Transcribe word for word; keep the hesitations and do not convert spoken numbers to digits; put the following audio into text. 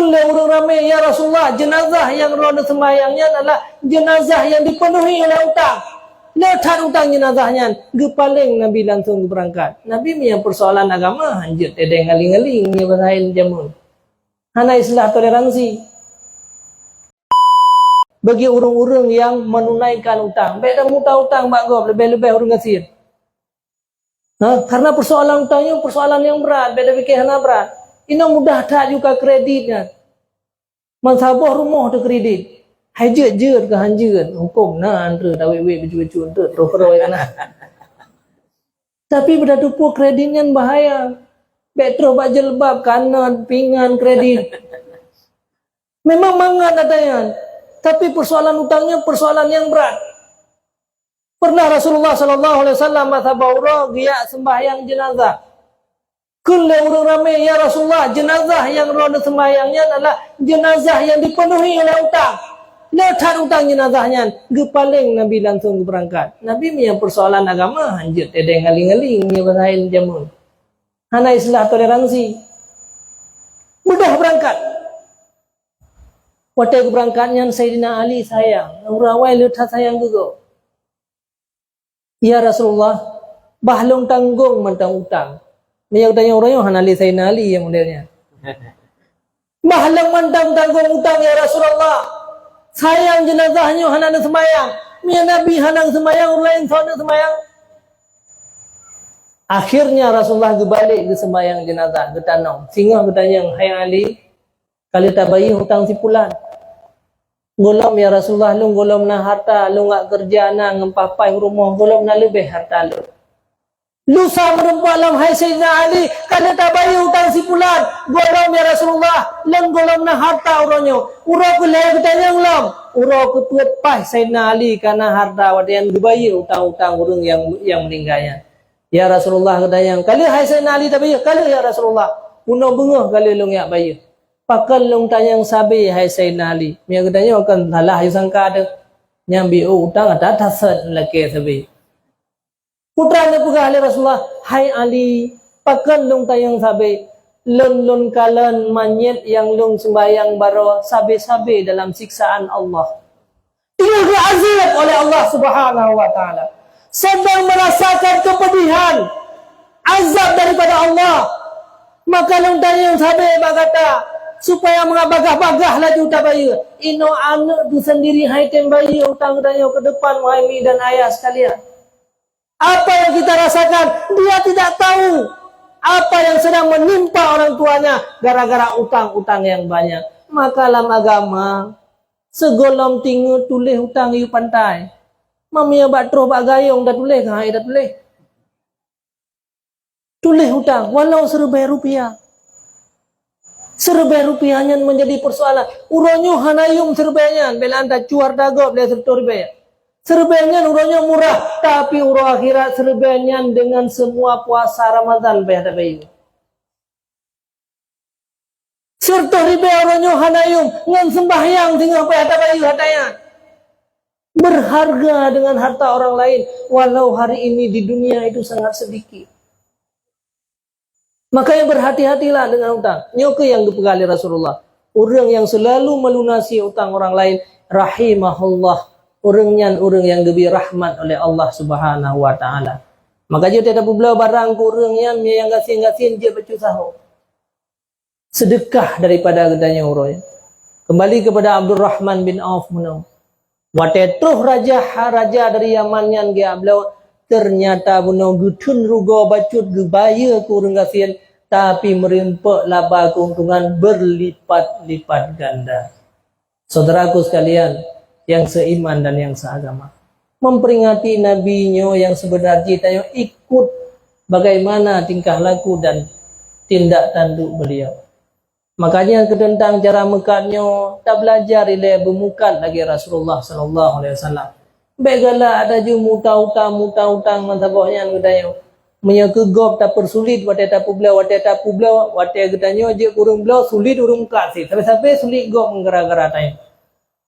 Lé ureuëng ramé, "Ya Rasulullah, jenazah nyang droeneuh seumayang nyan adalah jenazah nyang dipenuhi oleh utang. Le that utang jenazah nyan." Geupaleng Nabi langsong geubeurangkat. Nabi meunyoe peusoalan agama, hanjeuet tedeng ngaling-ngaling nyoe bahasa laén jameun. Hana istilah toleransi. Bagi ureuëng-ureuëng nyang menunaikan utang, bék tamuta utang bak gob, leubeh-leubeh ureuëng gasien. Ha, karena persoalan utang nyoe persoalan nyang brat, bék tapike hana brat. Inoe mudah that juga kredit nyan. Meusaboh rumoh teukredit. Hai jeuet-jeuet keu hanjeuet, hukôm na antre tawét-wét bacut-bacut antre troh keurôi kana. Tapi beutateupeue kredit nyan bahaya. Bék troh bak jilbab, kanot, pingan kredit. Memang mangat ata nyan. Tapi persoalan utang nyan persoalan nyang brat. Pernah Rasulullah sallallahu alaihi wasallam masa bak uroe geujak sembahyang jenazah. Kheun lé ureuëng ramé, "Ya Rasulullah, jenazah nyang droeneuh seumayang nyan adalah jenazah nyang dipenuhi oleh utang. Le that utang jenazah nyan." Geupaleng Nabi langsong geubeurangkat. Nabi meunyoe peusoalan agama, hanjeuet tedeng ngaling-ngaling nyoe bahasa laén jameun. Hana istilah toleransi. Mudah beurangkat. Watée geubeurangkat nyan Saidina Ali sayang, ureuëng awai le that sayang keu gob. "Ya Rasulullah, bah lôn tanggong mantong utang." Meunyoe geutanyoe uroe nyoe hana lé Saidina Ali nyang model nyan. "Bah lôn mantong tanggong utang, ya Rasulullah. Sayang jenazah nyoe hana neuseumayang. Meunyoe Nabi hana geuseumayang, ureuëng laén soe neuseumayang?" Akhirnya Rasulullah geubalek geuseumayang jenazah geutanong. Singoh geutanyong, "Hai Ali, ka lheueh tabayeue utang si pulan?" "Gohlom, ya Rasulullah, lôn gohlom na harta, lôn jak keureuja na ngon paih-paih u rumoh, gohlom na leubeh harta lôn." Lusa meureumpok lom, "Hai Saidina Ali, ka lheueh tabayeue utang si pulan?" "Gohlom, ya Rasulullah, lôn gohlom na harta uroe nyoe." Uroe keulhèe geutanyong lom, uroe keupeuet paih Saidina Ali ka na harta watée nyan geubayeue utang-utang ureuëng nyang, nyang meuninggai nyan. "Ya Rasulullah," geutanyong, "ka lheueh hai Saidina Ali tabayeue?" "Ka lheueh, ya Rasulullah. Bunoe beungoh ka lheueh lôn jak bayeue." "Pakon lôn tanyong sabe, hai Saidina Ali?" Meunyoe geutanyoe kon salah yue sangka teuh. Nyang beu utang ata that sot lakée sabe. Putra neupeugah lé Rasulullah, "Hai Ali, pakon lôn tanyong sabe? Lôn, lôn kalon manyét nyang lôn seumbahyang baroe sabe-sabe dalam siksaan Allah. Teungoh geuazab oleh Allah Subhanahu wa Taala, sedang merasakan kepedihan, azab daripada Allah. Maka lôn tanyong sabe bak gata, supaya meungat bagah-bagah laju tabayeue. Inoe aneuëk teusendiri han tem bayeue utang geutanyoe keu depan, wahai mi dan ayah sekalian. Apa yang kita rasakan, dia tidak tahu apa yang sedang menimpa orang tuanya gara-gara utang-utang yang banyak." Maka lam agama, sigohlom tingeut tuléh utang yue pantai. Meunyoe bak troh bak gayong tatuléh, keuhai tatuléh. Tuléh utang, walau siribèe rupiah. Siribèe rupiah nyan menjadi persoalan. Uroe nyoe hana yum siribèe nyan, bèk lé tacuwa tagob lé siribèe. Siribèe nyan uroe nyoe murah, tapi uroe akhirat siribèe nyan dengan semua puasa Ramadan payah tabayeue. Siratoh ribèe uroe nyoe hana yum, ngon seumbahyang singoh payah tabayeue harta nyan. Berharga dengan harta orang lain, walau hari ini di dunia itu sangat sedikit. Makanya berhati-hatilah dengan utang. Nyoe keuh nyang geupeugah lé Rasulullah, ureuëng nyang selalu melunasi utang orang lain, rahimahullah, ureuëng nyan ureuëng nyang geubri rahmat oleh Allah Subhanahu wa Taala. Maka jeuet tapeubloe barang keu ureuëng nyan, meunyoe nyang gasien-gasien jeuet bacut saho. Seudeukah daripada geutanyoe uroe. Keumbali keupada Abdurrahman bin Auf meunoe. Watèe troh raja, raja dari Yaman nyan geujak bloe, teunyata bunoe geutheun rugoe bacut geubayeue keu ureuëng gasien, tapi meureumpok laba keuntungan berlipat-lipat ganda. Saudaraku sekalian yang seiman dan yang seagama, memperingati Nabi nyoe nyang seubeuna jih tanyoe ikut bagaimana tingkah laku dan tindak tanduk beliau. Makanya teuntang cara meukat nyoe, tabelajar ilèe beumukat lagèe Rasulullah sallallahu alaihi wasallam. Bèk galak laju muta utang, muta utang meusaboh nyan geutanyoe. Meunyoe keu gob tapeusulit watèe tapeubloe, watèe tapeubloe, watèe geutanyoe jeuet keu ureuëng bloe, sulit ureuëng mukat cit. Sabe-sabe sulit gob gara-gara tanyoe.